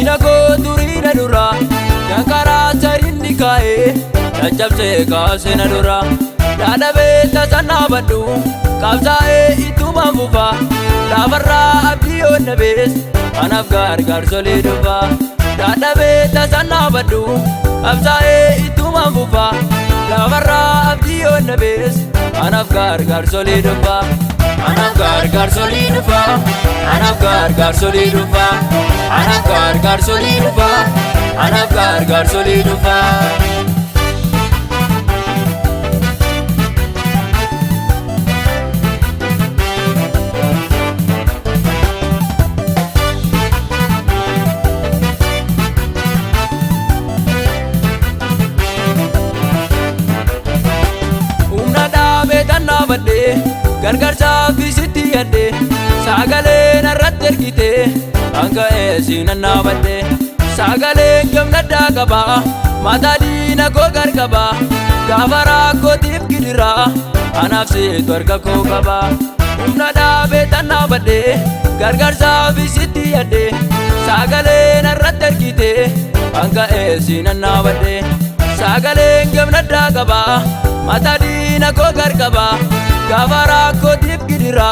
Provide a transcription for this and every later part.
Diina koo duriina dura danqaraa sariinni kaa'ee caccabsee kaasee na dura. Dadhabee tasan dhaabadhu qabsaa'ee ittuma fufa lafarraa abdii yoon dhabees anaaf gargaarsolii dhufa. Dadhabee tasan dhaabadhu qabsaa'ee ittuma fufa lafarraa abdii yoon dhabees anaaf gargaarsolii dhufa. Anaaf gargaarsolii dhufa. Anaaf gargaarsolii dhufa. Anaaf gargaarsolii dhufa. Anaaf gargaarsolii dhufa. Humna dhaabee tan dhaabadhee gargaarsaaf sitti yaadde sagalee narratti ergite hanga eessi nan dhaabadhe sagaleen gamnaddaa qaba mataa diina koo garqaba gaafa rakkootiif gidira anaaf situ harka koo qaba. Humna dhaabee tan dhaabadhee gargaarsaaf sitti yaadde sagalee narratti ergite hanga eessi nan dhaabadhe sagaleen gamnaddaa qaba mataa diina koo garqaba gaafa rakkootiif gidira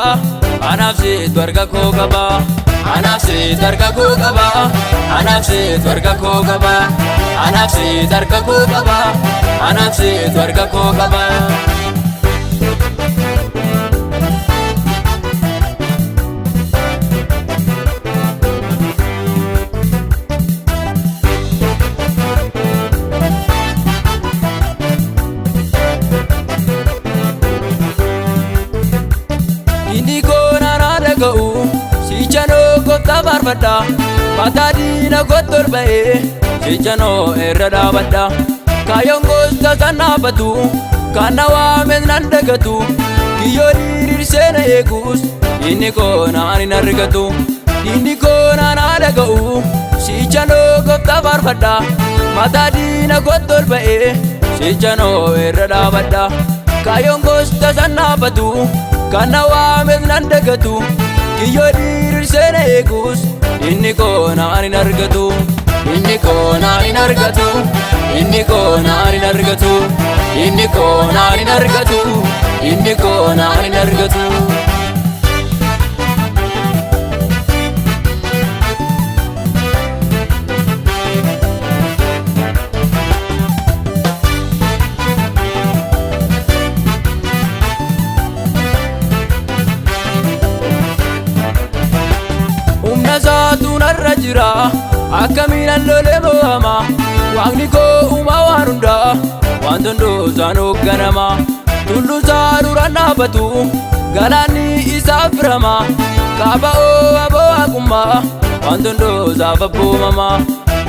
anaaf situ harka koo qaba. Anaaf situ harka koo qaba. Anaaf situ harka koo qaba. Anaaf situ harka koo qaba. Anaaf situ harka koo qaba. Inni koo naanaa dhaga'u sichanoo gooftaa faarfadha mataa diina kootti ol ba'ee sichanoo irra dhaabadha. Kaayyoon gooftaa san dhaabbatu kan na waames nan dagatu kiyyoo diriirsee na eegus inni koo naan hin argatu. Inni koo naanaa dhaga'u sichanoo gooftaa faarfadha mataa diina kootti ol ba'ee sichanoo irra dhaabadha. Kaayyoon gooftaa san dhaabbatu kan na waames nan dagatu kiyyoo diriirsee na eegus inni koo naan hin argatu. Inni koo naan hin argatu. Inni koo naan hin argatu. Inni koo naan hin argatu. Inni koo naan hin argatu. Humna isaatu narra jira akkamiin lolee mo'ama waaqni koo uumaa waan hundaa waan hunduu hoogganama tulluu isaa duraan dhaabbatu galaanni isaaf firama kaaba'oo aboo haqummaa waan hunduu isaaf abboomama.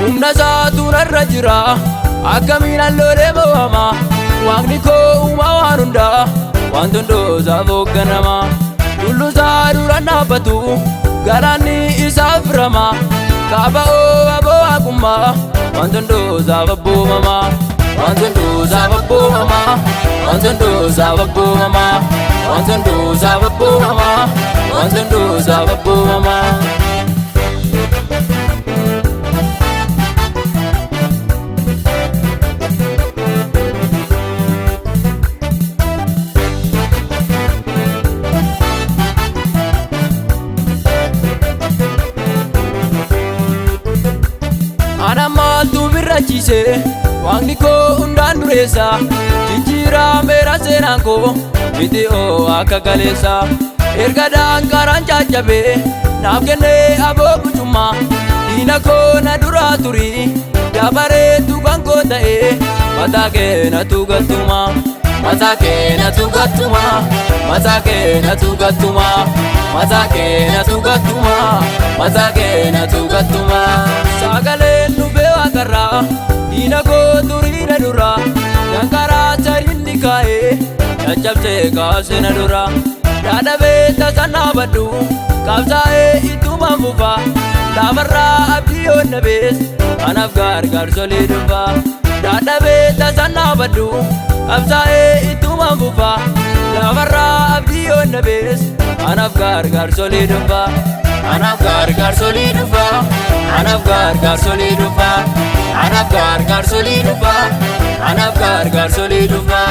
Humna isaatu narra jira akkamiin lolee mo'ama waaqni koo uumaa waan hundaa waan hunduu isaaf hoogganama tulluu isaa duraan dhaabbatu galaanni isaaf firama kaaba'oo aboo haqummaa waan hunduu isaaf abboomama. Waan hunduu isaaf abboomama. Waan hunduu isaaf abboomama. Waan hunduu isaaf abboomama. Waan hunduu isaaf abboomama. Ana maaltu birrachiise waaqni koo hundaan dureessa jijjiirameera seenaan koo miti oo akka kaleessa erga daanqaraan caccabee naaf kennee aboo bucummaa diina koo na duraa turi dabareetu kan koo ta'ee mataa kee na tuugattuma. Mataa kee na tuugattuma. Mataa kee na tuugattuma. Mataa kee na tuugattuma. Mataa kee na tuugattuma. Sagaleen dhufee waaqarraa diina koo duriina dura danqaraa sariinni kaa'ee caccabsee kaasee na dura. Dadhabee tasan dhaabadhu qabsaa'ee ittuma fufa lafarraa abdii yoon dhabees anaaf gargaarsolii dhufa. Dadhabee tasan dhaabadhu qabsaa'ee ittuma fufa lafarraa abdii yoon dhabees anaaf gargaarsolii dhufa. Anaaf gargaarsolii dhufa. Anaaf gargaarsolii dhufa. Anaaf gargaarsolii dhufa. Anaaf gargaarsolii dhufa.